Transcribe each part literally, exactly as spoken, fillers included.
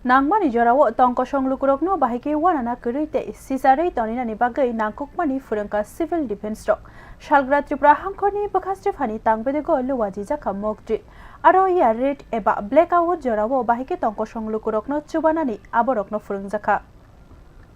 Nangmani jorao tongkosong lukurokno bahai khe uanana kwrwi tei sicharwi toninani bagwi nangkukmani phwrwngkha civil defence rok. Salgra Tripura hangkhorni bwkhaste phani tangbedego luajijakha mock drill. Aro air raid eba blackout jorao bahai khe tongkosong lukurokno chubanani aborokno phwrwngjakha.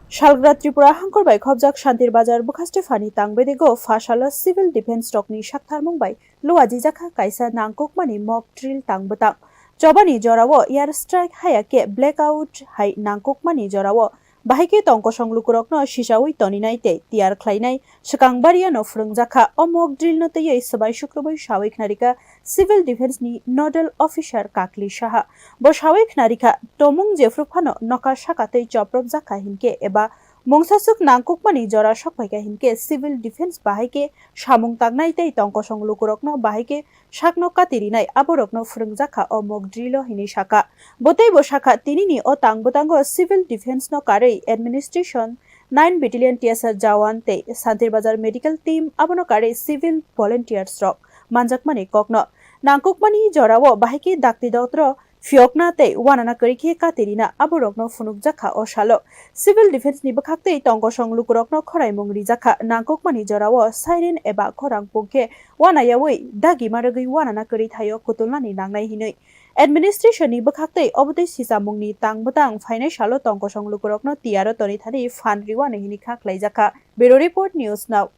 Salgra Tripura hangkhor bai khobjak Shantir Bazar bwkhaste phani tangbedego phasalo civil defence rokni saktharmung bai luajijakha kaisa nangkukmani mock drill tangbwtang. Chobani jorao air strike haya khe blackout hai nangkukmani jorao bahai khe tongkosong lukurokno sichawi toninai tei tiyar khlainai swkang bariano phwrwngjakha. O mock drill no twiwi swbai sukrubwi sawi khnarikha civil defence ni nodal officer Kakli Saha. Bo sawi khnarikha, tomung jephru phano nokha saka tei chopropjakha hinkhe eba mungsaswk nangkukmani jora sokphaikha hinkhe civil defence bahai khe samung tangnai tei tongkosong lukurokno bahai khe sakno katirinai aborokno phwrwngjakha o mock drill o hinwi sakha. Bo teibo sakha, tinini o tangbwtango civil defence no karwi administration, nine Battalion T S R jawan tei Santirbazar medical team abono karwi civil volunteers rok manjakmani kokno. Nangkukmani jorao bahai khe dakti dotro phiyokna tei uanana kwrwi khe katirina aborokno phunukjakha o salo. Civil defence ni bwkhaktwi tongkosong lukurokno khoraimung rijakha, nangkukmani jorao siren eba khorang pung khe uanayawi dagima rwgwi uanana kwrwi thaio kutulnani nangnai hinwi. Administration ni bwkhaktwi obotwi sichamungni tangbwtang phainai salo tongkosong lukurokno tiyaro tonwi thani phan riwano hinwi kha khlaijakha. Bureau Report, News Now.